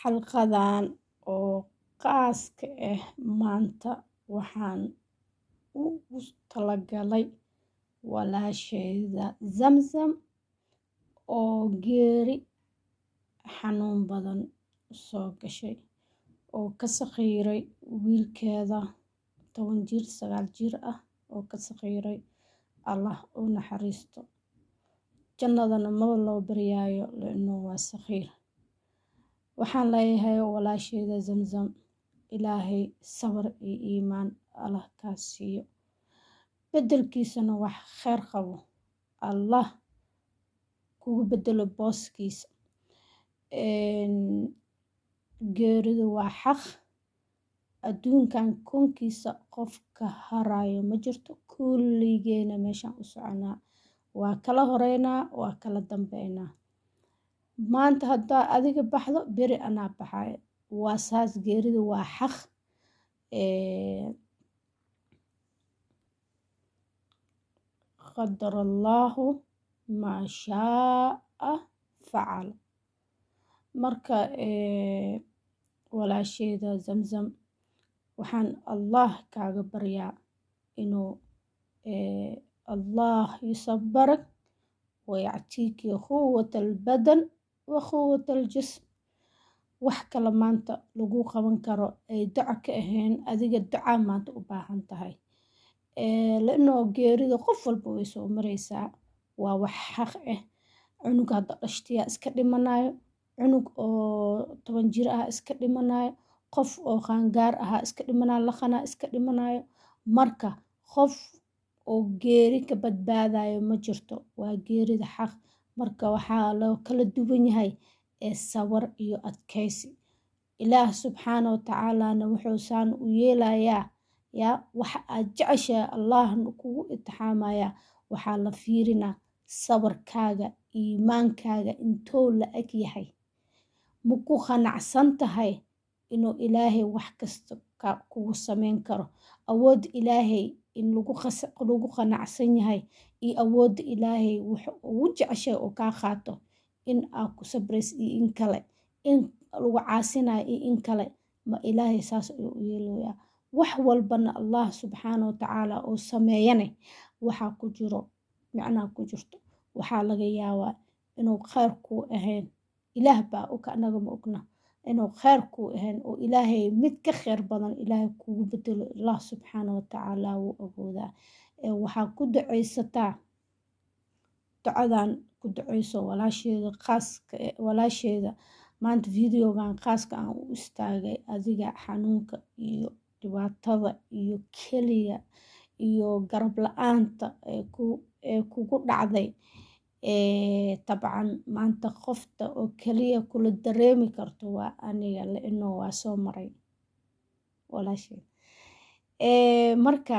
Xalqadan oo qaaska ah maanta waxaan ugu talagalay walaasheyda Zamzam oo geeri xanuun badan soo gashay oo ka sakhiiray wiilkeeda 10 jir, 9 jir ah oo ka sakhiiray. Allah u naxariisto, jannadana maba loo baryaayo laino waa sakhiir. Waxaan leeyahay walaasheyda Zamzam, Ilaahay sabar iyo iimaan Allah kaa siiyo, beddelkiisana wax kheyr qabo Allah kugu bedelo booskiisa. Geeridu waa xaq, adduunkan koonkiisa qofka harayo ma jirto, kulligeena meeshaan u soconaa, waa kala horeynaa, waa kala dambeynaa. Maanta haddaa adiga baxdo, beri anaa baxayo, waa saas. Geeridu waa xaq. Qadar Allaahu maa shaa facal. Marka walaasheeda Zamzam, waxaan Allah kaaga baryaa inuu Allah yusabarak wayactiiki quwat albadan wa quwat aljism. Wax kale maanta lagu qaban karo ay duco ka ahayn, adiga ducaa maanta u baahan tahay, laanoo geerida qof walba way soo maraysaa, waa wax xaq ah. Cunug hadda dhashtiyaa iska dhimanayo, cunug oo 10 jir ah iska dhimanayo, qof oo qaangaar ahaa iska dhimanayo, laqanaa iska dhimanayo. Marka qof oo geeri ka badbaadayo ma jirto, waa geerida xaq. Marka waxaa loo kala duwan yahay ee sabar iyo adkaysi. Ilaah subxaana watacaalana wuxuu saan u yeelayaa yaa waxa aad jeceshahay Allahna kugu itixaamayaa. Waxaa la fiirinaa sabarkaaga, iimaankaaga intuu la eg yahay, ma ku qanacsan tahay inuu Ilaahay wax kasta kugu sameyn karo, awoodda Ilaahay in lagu qanacsan yahay iyo awoodda Ilaahay wuxuu ugu jeceshahay oo kaa qaato in aad ku sabraysid iyo in kale, in lagu caasinayo iyo in kale. Ma Ilaahay saas ayuu u yeelayaa. Wax walbana Allah subxaana watacaala oo sameeyane waxaa ku jiro micnaa ku jirto. Waxaa laga yaabaa inuu kheyr kuu ahayn, Ilaah baa og, anaga ma ogna inuu kheyr kuu ahayn oo Ilaahay mid ka kheyr badan Ilaahay kugu bedelo. Allah subxaana watacaala wuu awoodaa. Waxaa ku ducaysataa ducadan, ku ducayso walaasheeda khaaska, walaasheeda maanta videogan khaaska aan u istaagay. Adiga xanuunka iyo dhibaatada iyo keliya iyo garab la-aanta ee kugu dhacday, tabcan maanta qofta oo keliya kula dareemi karto waa aniga, laino waa soo maray walaasheeda. Marka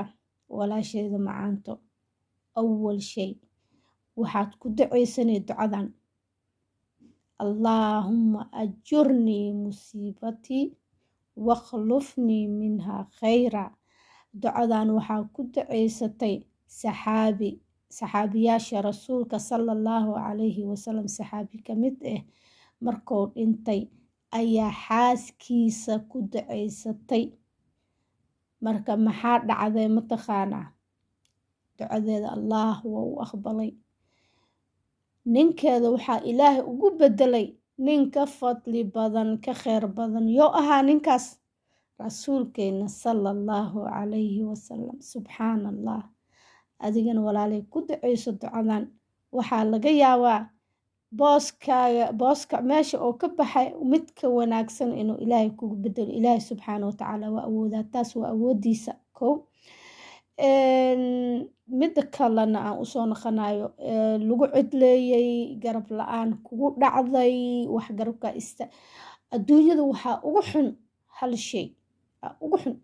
walaasheeda macaanto, awal shay waxaad ku ducaysanay ducadan: Allaahumma ajurnii musiibatii wakhlufnii minhaa khayra. Ducadan waxaa ku ducaysatay saxaabi, saxaabiyaasha rasuulka sala Allahu calayhi wasalam, saxaabi ka mid ah markuu dhintay ayaa xaaskiisa ku ducaysatay. Marka maxaa dhacday mataqaanaa? Ducadeeda Allah waa u aqbalay. Ninkeeda waxaa Ilaahay ugu bedelay nin ka fadli badan, ka kheyr badan. Yoo ahaa ninkaas? Rasuulkeena sala Allahu calayhi wasalam. Subxaana Allah. Adigana walaalay ku duceyso ducadan. Waxaa laga yaabaa booskaaga, booska meesha oo ka baxay, mid ka wanaagsan inuu Ilaahay kugu bedelo. Ilaahay subxaana watacaala waa awoodaa, taas waa awoodiisa. Kow, midda kalena aan usoo noqonayo, lagu cidleeyey, garab la-aan kugu dhacday, wax garabkaa ista. Adduunyada waxaa ugu xun hal shay ugu xun: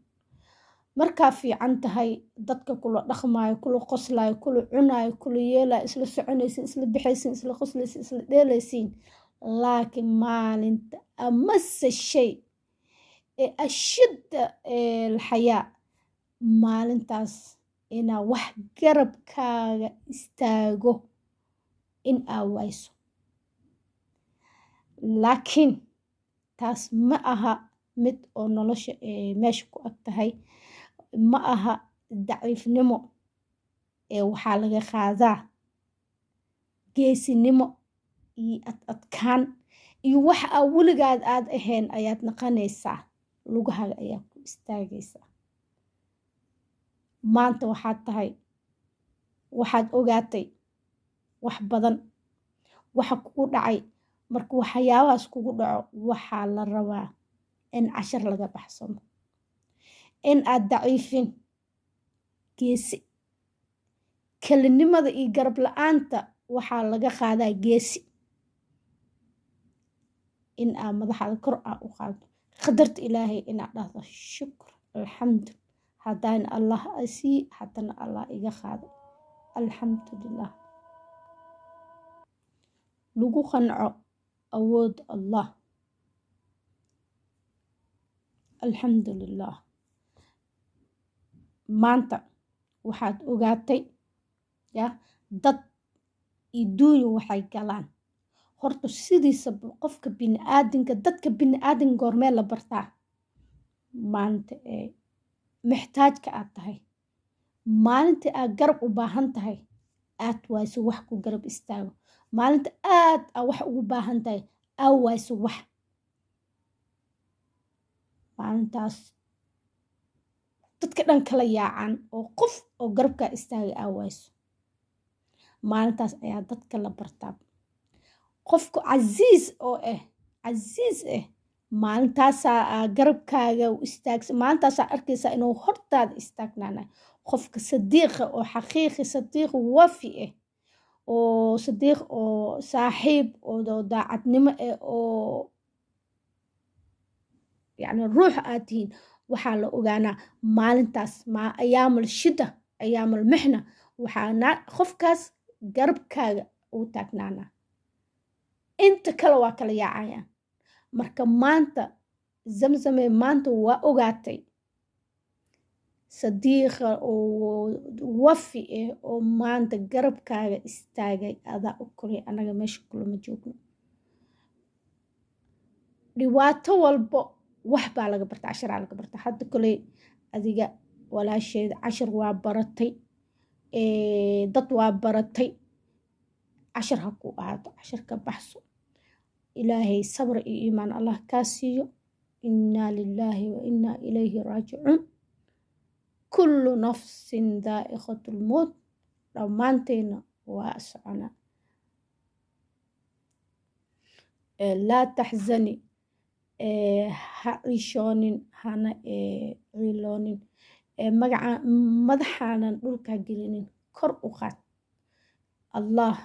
markaa fiican tahay, dadka kula dhaqmaayo, kula qoslaayo, kula cunaayo, kula yeelayo, isla soconaysin, isla bixaysin, isla qoslaysin, isla dheelaysiin, laakiin maalinta amase shay ee ashidda alxayaa, maalintaas inaa wax garabkaaga istaago in aa wayso. Laakiin Taas ma aha mid oo nolosha meesha ku ag tahay, ma aha daciifnimo. Ee waxaa laga qaadaa geesinimo iyo ad adkaan iyo waxa aa weligaad aad ahayn ayaad naqanaysaa. Lugahaaga ayaa ku istaagaysaa. Maanta waxaad tahay, waxaad ogaatay wax badan waxa kugu dhacay. Marka waxyaabahaas kugu dhaco, waxaa la rabaa in cashar laga baxsano, in aad daciifin, geesi. Kelinimada iyo garab la-aanta waxaa laga qaadaa geesi, in aa madaxaada kor aa u qaado, qadarta Ilaahay inaad dhahdo shukr, alxamdu. Haddana Allah sii, haddana Allah iga qaado, alxamdulilah. Lagu qanco awood Allah, alxamdulilah. Maanta waxaad ogaatay ya dad iyo duunya waxay galaan. Horta sidiisa qofka bini-aadinka, dadka bini-aadinka goormee la bartaa? Maalinta ee muxtaajka aad tahay, maalinta aad garab u baahan tahay, aad wayso wax ku garab istaago, maalinta aad aa wax ugu baahan tahay, aa wayso wax, maalintaas dadka dhan kala yaacaan oo qof oo garabkaa istaagay aa wayso, maalintaas ayaa dadka la bartaa. Qofku casiis oo ah, casiis ah, maalintaasaa aa garabkaaga istaagsa, maalintaasaa arkaysaa inuu hortaada istaagnaana. Qofka sadiiqa oo xaqiiqi, sadiiq wafi ah, oo sadiiq oo saaxiib oo daacadnimo ah, oo yacni ruux aad tihiin, waxaa la ogaanaa maalintaas, maa ayaamal shida, ayaamal mixna, waxaana qofkaas garabkaaga uu taagnaanaa. Inta kale waa kala yaacayaan. Marka maanta Zamzame, maanta waa ogaatay sadiiqa oo wafi ah oo maanta garabkaaga istaagay adaa u koray. Annaga meesha kulama joogno. Dhibaato walbo wax baa laga barta, casharaa laga barta. Hadda koley adiga walaasheeda cashar waa baratay, dad waa baratay. Cashar ha ku ahaato, cashar ka baxso. Ilaahay sabr iyo iimaan Allah kaa siiyo. Innaa lilaahi wa innaa ilayhi raajicuun. Kullu nafsin daa'iqatul mowt. Dhammaanteenna waa soconaa. Laa taxzani, ha ciishoonin, hana ciiloonin, magaca madaxaanan dhulkaa gelinin, kor u qaad. Allah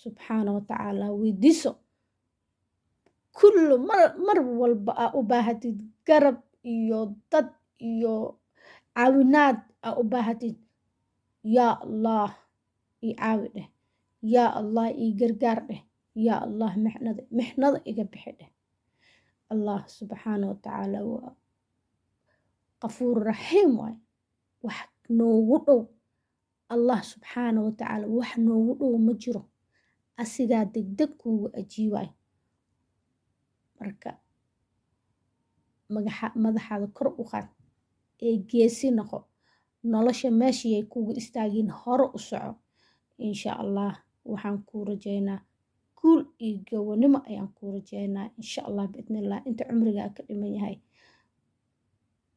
subxaana wa tacaala weydiiso kullu mar walba aa u baahatid garab iyo dad iyo caawinaad aa u baahatid. Yaa Allah ii caawi dheh, yaa Allah ii gargaar dheh, yaa Allah mixnada mixnada iga bixi dheh. Allah subxaana wa tacaala waa qafuur raxiim waay. Wax noogu dhow Allah subxaana wa tacaala, wax noogu dhow ma jiro. Asigaa degdeg kuugu ajiibayo. Marka madaxaada kor u qaad ee geesi noqo. Nolosha meeshayay kugu istaagin, hore u soco insha Allah. Waxaan kuu rajaynaa guul iyo gowanimo ayaan kuu rajaynaa insha Allah, biidnillah, inta cumrigaa ka dhiman yahay.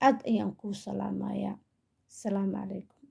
Aad ayaan kuu salaamayaa. Asalaamu calaykum.